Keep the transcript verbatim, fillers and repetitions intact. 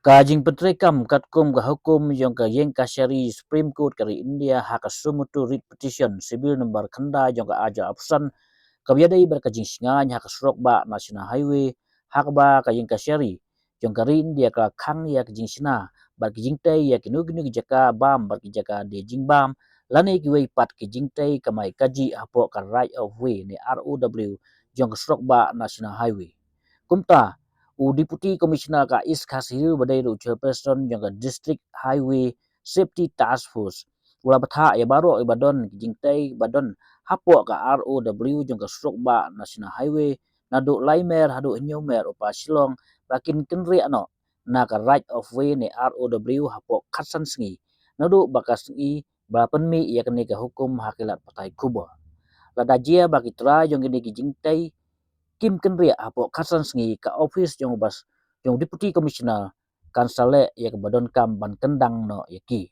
Ka jingpyntreikam katkum ka hukum jong ka Ïing Kashari Supreme Court ka ri India ha ka suo motu writ petition civil number khyndai jong ka ar hajar arphew san, kaba ïadei bad ka jingshngaiñ ha ka surok bah National Highway, ha kaba ka Ïing Kashari jong ka ri India ka la khang ïa ka jingshna bad ka jingtei ïa kino kino ki jaka bam bad ki jaka die jingbam, lane kiwei pat ki jingtei kamai kajih hapoh ka right of way ne R O W jong ka surok bah National Highway. Kumta, u Deputy Commissioner ka East Khasi Hills ba dei ruh u chairperson jong ka District Highway Safety Task Force u la bthah ïa baroh ïa ba don ki jingtei ba don hapoh ka R O W jong ka surok bah National Highway, naduh lai mer haduh hynñiew mer u pa Shillong, ba kin kynriah noh na ka right of way ne R O W hapoh khatsan sngi, naduh ba ka sngi ba la pynmih ïa kane ka hukum ha ki lad pathai khubor. Lada jia ba ki trai jong kine ki jingtei kim kynriah hapoh khatsan sngi, ka office jong u bas jong u Deputy Commissioner kan sa leh ïa kaba donkam ban kyndang noh ïa ki.